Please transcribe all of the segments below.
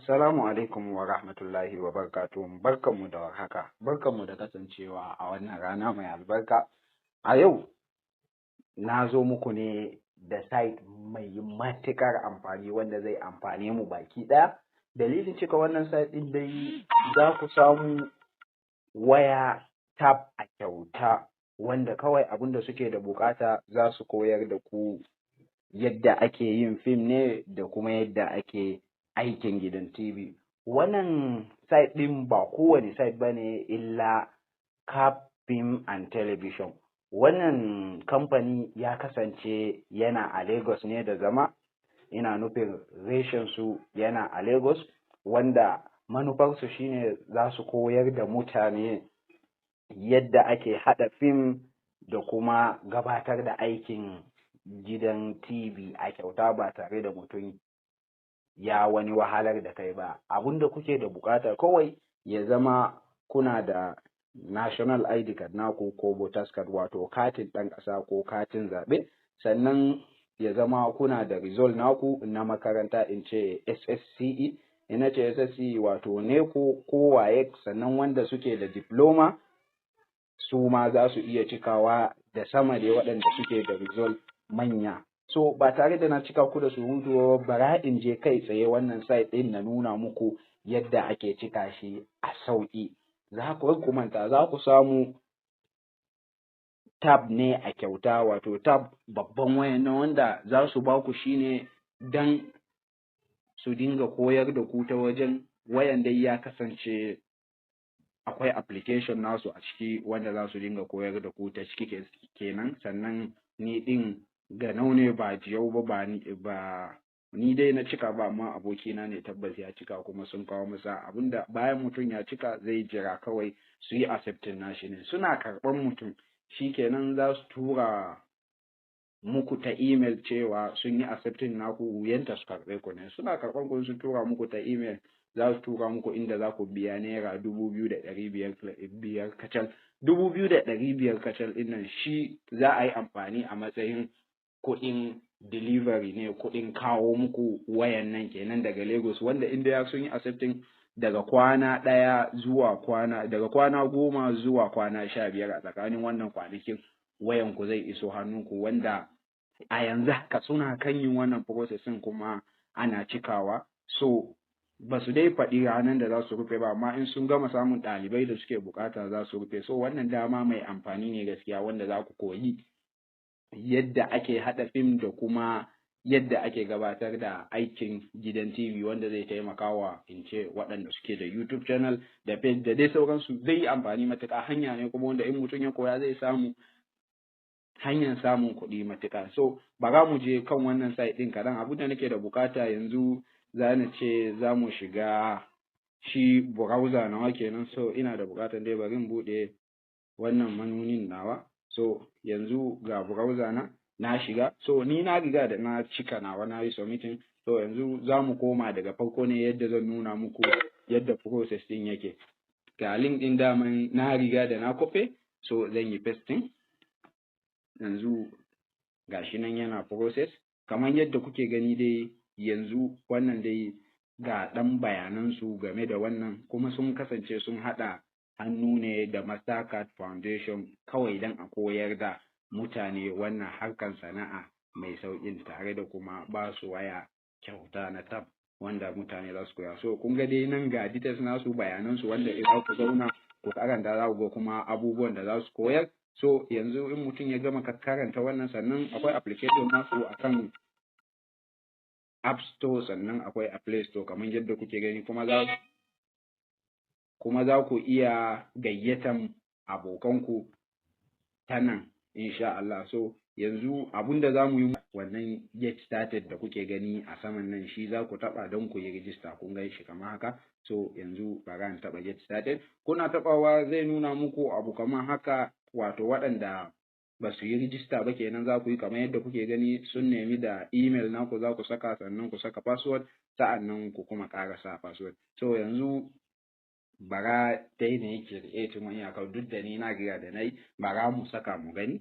Assalamu alaikum wa rahmatullahi wa barakatuhu. Barkanmu da warhaka, barkanmu da kasancewa a wannan rana mai albarka. A yau na zo muku ne da site mai matuƙar amfani wanda zai amfane mu baki ɗaya. Dalilin cika wannan site ɗin dai, za ku samu waya tab a kyauta, wanda kawai abin da suke da buƙata, za su koyar da ku yadda ake yin fim ne da kuma yadda ake aikin gidan TV. Wannan site ɗin ba kowane site ba ne illa Cap Film and Television. Wannan kamfani ya kasance yana a Lagos ne da zama, ina nufin reshen su yana a Lagos, wanda manufarsu shine za su koyar da mutane yadda ake haɗa fim da kuma gabatar da aikin gidan TV a kyauta, ba tare da mutum ya wani wahalar da kai ba. Abun da kuke da buƙata kawai, ya zama kuna da national ID card naku ko voters card, wato katin ɗan ƙasa ko katin zaɓe, sannan ya zama kuna da result naku na makaranta, in ce SSCE, ina ce SSCE, wato NECO ko WAEC. Sannan wanda suke da diploma su ma za su iya cikawa, da sama dai waɗanda suke da result manya. So ba tare da na cika ku da surutu ba, bara in je kai tsaye wannan site ɗin na nuna muku yadda ake cika shi a sauƙi. Za ku manta, za ku samu tab ne a kyauta, wato tab, babban wayan nan, wanda za su ba ku shine dan su dinga koyar da ku ta wajen wayan. Dai ya kasance akwai application nasu a ciki wanda za su dinga koyar da ku ta ciki kenan. Sannan ni ɗin ganau ne, ba jiyau ba, ba ni ba, ni dai na cika ba, amma abokina ne tabbas ya cika kuma sun kawo masa. Abinda bayan mutum ya cika zai jira kawai su yi accepting nashi ne. Suna karɓan mutum, shikenan za su tura muku ta email cewa sun yi accepting naku. Wuyanta su karɓe ku ne, suna karɓan ku, sun tura muku ta email, za su tura muku inda za ku biya ₦2,500 kacal. 2,500 kacal ɗin nan shi za a yi amfani a matsayin kuɗin delivery ne, kuɗin kawo muku wayan nan kenan daga Lagos, wanda inda ya sun yi accepting, daga kwana 1 zuwa kwana, daga kwana 10 zuwa kwana 15, a tsakanin wannan kwanakin wayan ku zai iso hannunku, wanda a yanzu haka suna kan yin wannan processing kuma ana cikawa. So ba su dai faɗi ranar da za su rufe ba, amma in sun gama samun ɗalibai da suke bukata za su rufe. So wannan dama mai amfani ne gaskiya, wanda za ku koyi yadda ake haɗa fim da kuma yadda ake gabatar da aikin gidan TV, wanda zai taimaka wa, in ce, waɗanda suke da YouTube channel da page da dai sauransu. Zai yi amfani matuƙa. Hanya ne kuma wanda in mutum ya koya zai samu hanyar samun kuɗi matuƙa. So bara mu je kan wannan site ɗin kaɗan. Abu da nake da bukata yanzu, za na ce za mu shiga shi browser nawa kenan. So ina da buƙatar dai bari in buɗe wannan manunin nawa. So yanzu ga browser na, na shiga. So ni na riga da na cika nawa, na yi submitting. So yanzu za mu koma daga farko ne, yadda zan nuna muku yadda process din yake. Ga link din daman na riga da na copy, so zan yi pasting. Yanzu gashi nan yana process kamar yadda kuke gani dai. Yanzu wannan dai ga ɗan bayanan su game da wannan. Kuma sun kasance sun haɗa hannu ne da Mastercard Foundation kawai don a koyar da mutane wannan harkar sana'a mai sauƙin, tare da kuma ba su waya kyauta na tab wanda mutane za su koya. So kun ga dai nan ga details nasu, bayanan su, wanda in za ku zauna ku karanta za ku ga kuma abubuwan da za su koyar. So yanzu in mutum ya gama karanta wannan, sannan akwai application nasu akan App Store, sannan akwai a Play Store kamar yadda kuke gani. Kuma za ku iya gayyatan abokanku ta nan insha Allah. So yanzu abun da za mu yi, wannan "Get started" da kuke gani a saman nan, shi za ku taɓa don ku yi rijista. Kun gan shi kamar haka. So yanzu bara in taɓa "Get started". Kuna taɓawa zai nuna muku abu kamar haka, wato waɗanda ba su yi rijista ba kenan za ku yi. Kamar yadda kuke gani, sun nemi da email naku za ku saka, sannan ku saka password, sa'annan ku kuma ƙara sa password. So yanzu bara dai na yi creating wani account, duk da ni na riga da na yi, bara mu saka mu gani.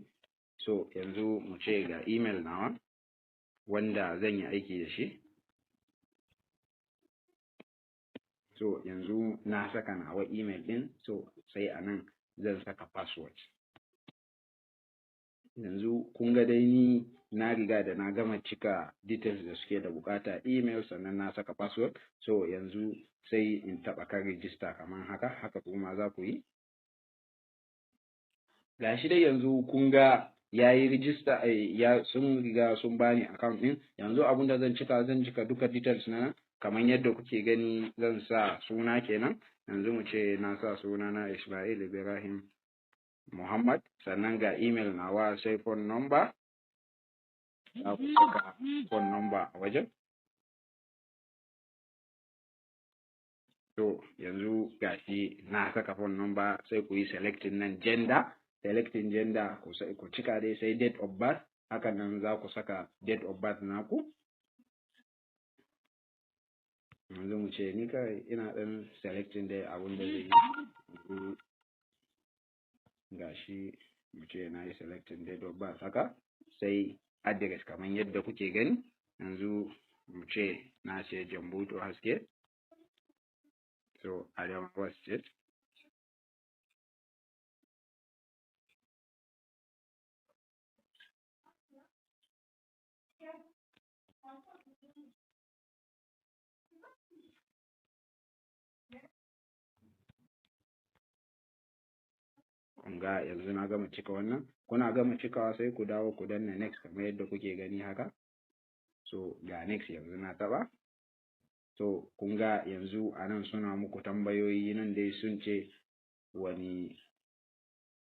So yanzu mu ce ga email nawa wanda zan yi aiki da shi. So yanzu na saka nawa email ɗin, so sai a nan zan saka password. Yanzu kun ga dai ni na riga da na gama cika details da suke da bukata, email, sannan na saka password. So yanzu sai in taɓa kan register kamar haka, haka kuma za ku yi. Gashi dai yanzu kun ga ya yi register, ya sun riga sun bani account ɗin. Yanzu abun da zan cika, zan cika duka details na kamar yadda kuke gani. Zan sa suna kenan. Yanzu mu ce na sa suna na Ismail Ibrahim Muhammad, sannan ga email nawa, sai phone number, za ku saka phone number a wajen. To yanzu gashi na saka phone number, sai ku yi selecting nan gender, selecting gender ku cika dai, sai date of birth, hakan nan za ku saka date of birth naku. Yanzu mu ce ni kawai ina ɗan selecting dai abun da zai yi. Gashi mu ce na yi selecting date of birth haka, sai address kamar yadda kuke gani. Yanzu mu ce na ce Jambuto Haske, so Adamawa State. Kun ga yanzu na gama cika wannan. Kuna gama cikawa sai ku dawo ku danna next kamar yadda kuke gani haka. So ga next yanzu na taɓa. So kun ga yanzu a nan suna muku tambayoyi. Nan dai sun ce wani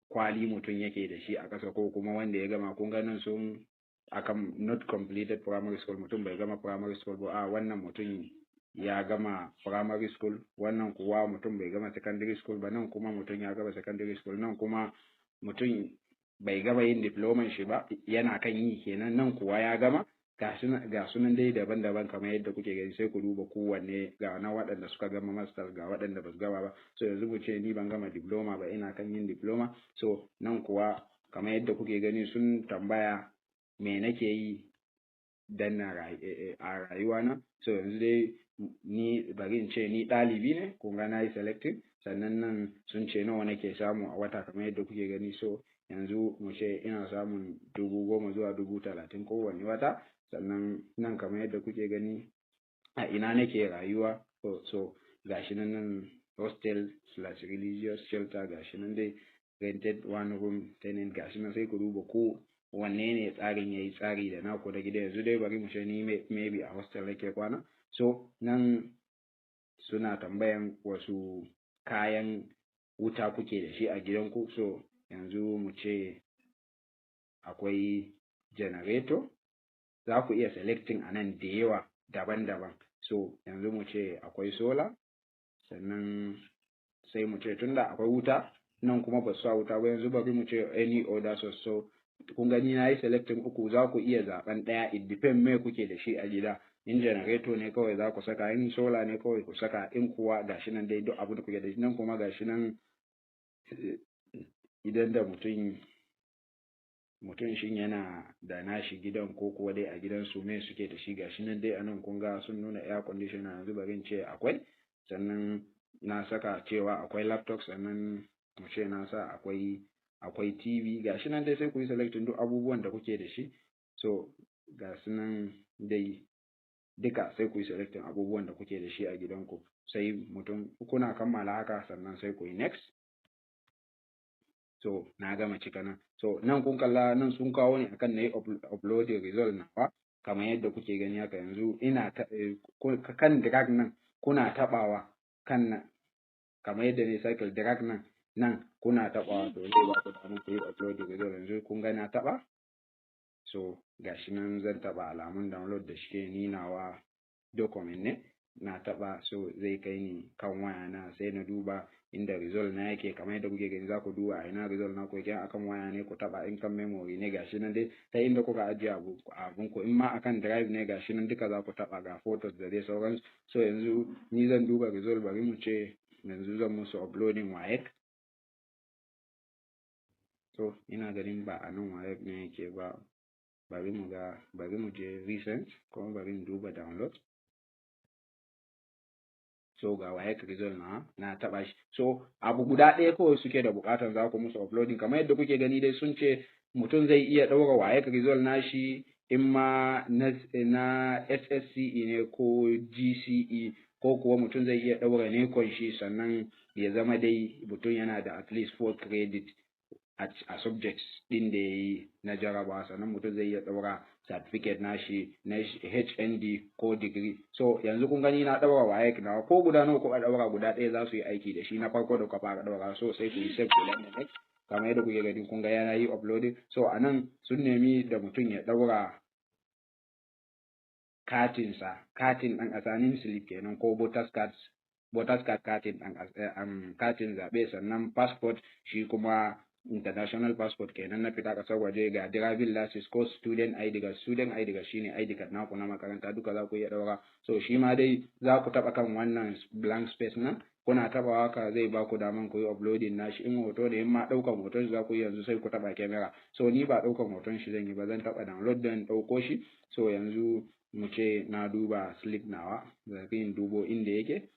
kwali mutum yake da shi a ƙasa ko kuma wanda ya gama. Kun ga nan sun akan not completed primary school, mutum bai gama primary school ba. A wannan mutum ya gama primary school, wannan kuwa mutum bai gama secondary school ba, nan kuma mutum ya gama secondary school, nan kuma mutum bai gama yin diploma shi ba, yana kan yi kenan, nan kuwa ya gama. Ga sunan dai daban-daban kamar yadda kuke gani, sai ku duba kowanne. Ga na waɗanda suka gama masters, ga waɗanda ba su gama ba. So yanzu mu ce ni ban gama diploma ba, ina kan yin diploma. So nan kuwa kamar yadda kuke gani sun tambaya me nake yi dan na a rayuwa na. So yanzu dai ni bari in ce ni ɗalibi ne. Kun ga na yi selecting. Sannan nan sun ce nawa nake samu a wata kamar yadda kuke gani. So yanzu mu ce ina samun 10,000 zuwa 30,000 kowane wata. Sannan nan kamar yadda kuke gani, a ina nake rayuwa? So gashi nan, nan hostel/religious shelter, gashi nan dai rented one room tenant, gashi nan. Sai ku duba ko wanne ne tsarin yayi tsari da naku da gida. Yanzu dai bari mu ce ni maybe a hostel nake kwana. So nan suna tambayan wasu kayan wuta kuke da shi a gidanku. So yanzu mu ce akwai generator. Za ku iya selecting a nan da yawa daban-daban. So yanzu mu ce akwai solar. Sannan sai mu ce tunda akwai wuta, nan kuma ba su sa wuta ba, yanzu bari mu ce any other source. So kun gani na yi selecting uku, za ku iya zaɓen ɗaya, it depend me kuke da shi a gida. In generator ne kawai za ku saka, in solar ne kawai ku saka, in kuwa gashi nan dai duk abin da kuke da shi. Nan kuma gashi nan, idan da mutum shin yana da nashi gidan ko kuwa dai a gidan su me suke da shi, gashi nan dai anan kun ga sun nuna air conditioner. Yanzu bari in ce akwai. Sannan na saka cewa akwai laptop, sannan mu ce na sa akwai TV. Gashi nan dai, sai ku yi selecting duk abubuwan da kuke da shi. So ga su nan dai duka, sai ku yi selecting abubuwan da kuke da shi a gidanku. Sai mutum kuna kammala haka, sannan sai ku yi next. So na gama cika nan. So nan kun kalla, nan sun kawo ni akan na yi uploading result nawa kamar yadda kuke gani haka. Yanzu ina kan drag nan, kuna tabawa kan nan kamar yadda ne circle drag nan, nan kuna tabawa, to zai ba ku damar ku yi uploading result. Yanzu kun ga na taba. So gashi nan zan taba alamun download, da shike ni nawa document ne na taba. So zai kai ni kan waya na, sai na duba inda result na yake. Kamar yadda kuke gani, za ku duba a ina result na ku yake. Akan waya ne ku taba, in kan memory ne, gashi nan dai ta inda kuka ajiye abu abun ku, in ma akan drive ne, gashi nan duka za ku taba, ga photos da dai sauransu. So yanzu ni zan duba result. Bari mu ce yanzu zan musu uploading WAEC. So ina ganin ba a nan WAEC ne yake ba. Bari mu ga, bari mu je recent, kuma bari mu duba download. So ga WAEC result na taɓa shi. So abu guda ɗaya kawai suke da buƙatar za ku musu uploading. Kamar yadda kuke gani dai, sun ce mutum zai iya ɗaura WAEC result nashi, in ma na SSCE ne ko GCE, ko kuwa mutum zai iya ɗaura NECO shi, sannan ya zama dai mutum yana da at least 4 credit a subjects ɗin da ya yi na jarabawa, sannan mutum zai iya ɗaura certificate nashi na HND ko degree. So yanzu kun gani na ɗaura WAEC nawa. Ko guda nawa kuka ɗaura, guda ɗaya za su yi aiki da shi, na farko da kuka fara ɗaura. So sai ku yi save, ku danna next. Kamar yadda kuke gani, kun ga yana yi uploading. So a nan sun nemi da mutum ya ɗaura katinsa, katin ɗan ƙasa, NIN slip kenan, ko voters card, voters card, katin ɗan katin zaɓe, sannan passport, shi kuma international passport kenan na fita ƙasar waje, ga driving license ko student ID card. Student ID card shine ID card naku na makaranta, duka za ku iya ɗaura. So shi ma dai za ku taɓa kan wannan blank space nan. Kuna taɓa haka, zai ba ku daman ku yi uploading nashi, in hoto ne, in ma ɗaukan hoton shi za ku yi yanzu, sai ku taɓa camera. So ni ba ɗaukan hoton shi zan yi ba, zan taɓa download don ɗauko shi. So yanzu mu ce na duba slip nawa, zan in dubo inda yake.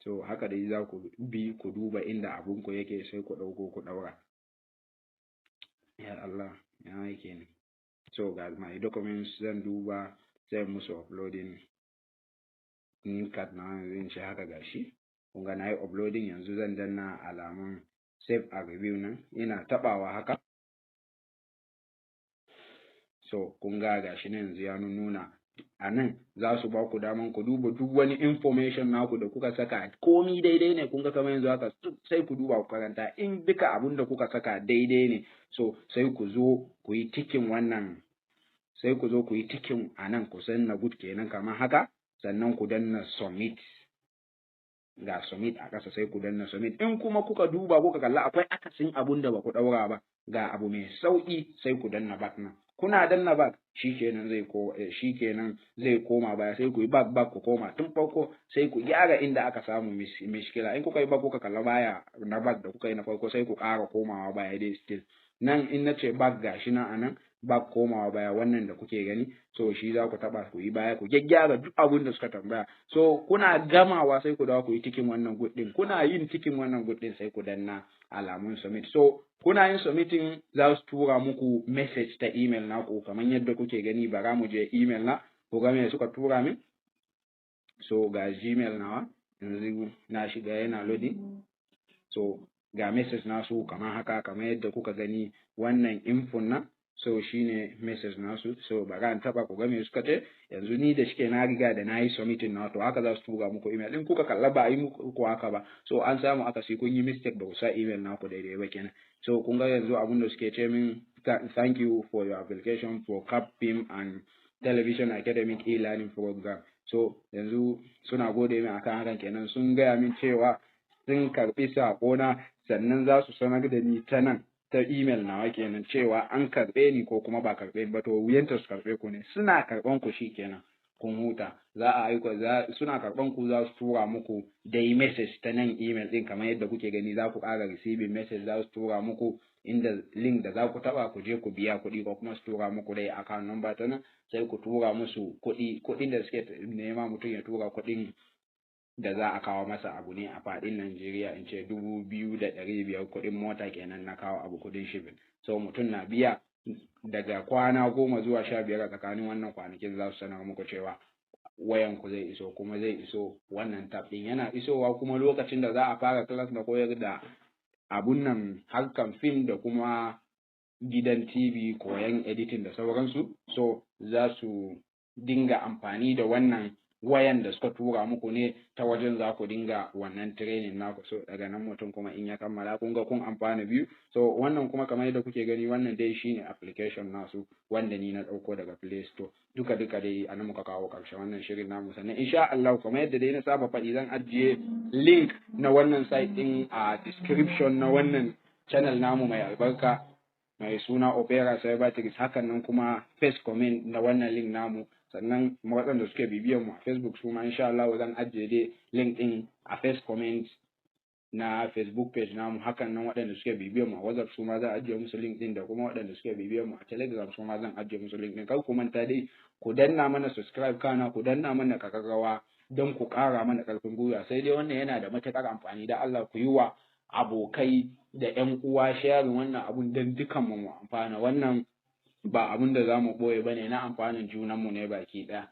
So haka dai za ku bi ku duba inda abunku yake, sai ku ɗauko ku ɗaura. Ya Allah, ya yake ne? So ga my documents, zan duba, sai musu uploading NIN card na yanzu, in ce haka. Gashi, kun ga na yi uploading. Yanzu zan danna alamun save a review nan, ina taɓawa haka. So kun ga gashi nan yanzu ya nuna a nan, za su ba ku daman ku duba duk wani information naku da kuka saka, komi daidai ne. Kun ga kamar yanzu haka, sai ku duba ku karanta in duka abun da kuka saka daidai ne. So sai ku zo ku yi ticking wannan, sai ku zo ku yi ticking a nan, ku danna good kenan kamar haka, sannan ku danna submit. Ga submit a ƙasa, sai ku danna submit. In kuma kuka duba kuka kalla akwai akasin abun da ba ku ɗaura ba, ga abu mai sauƙi, sai ku danna back nan. Kuna danna back, shikenan zai koma baya. Sai ku yi back, back, ku koma tun farko, sai ku gyara inda aka samu mishkila. In kuka yi back, kuka kalla baya na back da kuka yi na farko, sai ku ƙara komawa baya dai still. Nan in na ce back, gashi nan anan, back, komawa baya, wannan da kuke gani. So shi za ku taba, ku yi baya, ku gyaggyara duk abin da suka tambaya. So kuna gamawa, sai ku dawo ku yi ticking wannan good din. Kuna yin ticking wannan good din, sai ku danna alamun submit. So kuna yin submitting, za su tura muku message ta email naku kamar yadda kuke gani. Bara mu je email na ku ga me suka tura min. So ga Gmail nawa, yanzu na shiga, yana loading. So ga message nasu kamar haka, kamar yadda kuka gani, wannan info nan. So shine message nasu. So bari an taba ku ga me suka ce. Yanzu ni da shike na riga da na yi submitting na, to haka za su tura muku email. In kuka kalla ba a yi muku haka ba, so an samu aka sai kun yi mistake, ba ku sa email naku daidai ba kenan. So kun ga yanzu abun da suke ce min: "Thank you for your application for CAP Film and Television Academic e-learning program." So yanzu suna gode min akan hakan kenan. Sun gaya min cewa sun karbi saƙona, sannan za su sanar da ni ta nan, ta email nawa kenan, cewa an karɓe ni ko kuma ba karɓe ba. To wuyanta su karɓe ku ne. Suna karɓan ku, shi kenan kun huta. Za a aika za suna karɓan ku, za su tura muku dai message ta nan email din. Kamar yadda kuke gani, za ku ƙara receiving message, za su tura muku inda link da za ku taɓa ku je ku biya kuɗi, ko kuma su tura muku dai account number ta nan, sai ku tura musu kuɗi. Kuɗin da suke nema mutum ya tura, kuɗin da za a kawo masa abu ne a faɗin Najeriya, in ce 2,500, kuɗin mota kenan na kawo abu, kuɗin shipping. So mutum na biya, daga kwana 10 zuwa 15, a tsakanin wannan kwanakin za su sanar muku cewa wayan ku zai iso. Kuma zai iso wannan tab ɗin yana isowa kuma lokacin da za a fara class na koyar da abun nan, harkan fim da kuma gidan TV, koyan editing da sauransu. So za su dinga amfani da wannan wayan da suka tura muku ne, ta wajen za ku dinga wannan training naku. So daga nan mutum kuma in ya kammala, kun ga kun amfana biyu. So wannan kuma, kamar yadda kuke gani, wannan dai shine application nasu wanda ni na ɗauko daga Play Store. Duka duka dai a nan muka kawo ƙarshen wannan shirin namu. Sannan insha Allah, kamar yadda dai na saba faɗi, zan ajiye link na wannan site ɗin a description na wannan channel namu mai albarka mai suna Opera Cybertricks, hakan nan kuma first comment na wannan link namu. Sannan waɗanda suke bibiyan mu a Facebook, su ma insha Allah zan ajiye dai link ɗin a first comment na Facebook page namu. Hakan nan waɗanda suke bibiyan mu a WhatsApp, su ma zan ajiye musu link ɗin, da kuma waɗanda suke bibiyan mu a Telegram, su ma zan ajiye musu link ɗin. Kar ku manta dai ku danna mana subscribe, kana ku danna mana kararrawa. don ku ƙara mana ƙarfin gwiwa. Sai dai wannan yana da matuƙar amfani, da Allah ku yi wa abokai da ƴan uwa sharing wannan abun don dukan mu amfana. Wannan ba abun da za mu ɓoye ba ne, na amfanin junanmu ne baki ɗaya.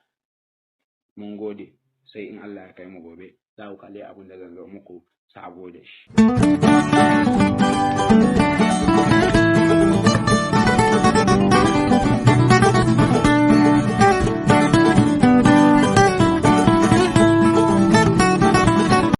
Mun gode, sai in Allah ya kai mu gobe za ku kalli abun da zan zo muku sabo da shi.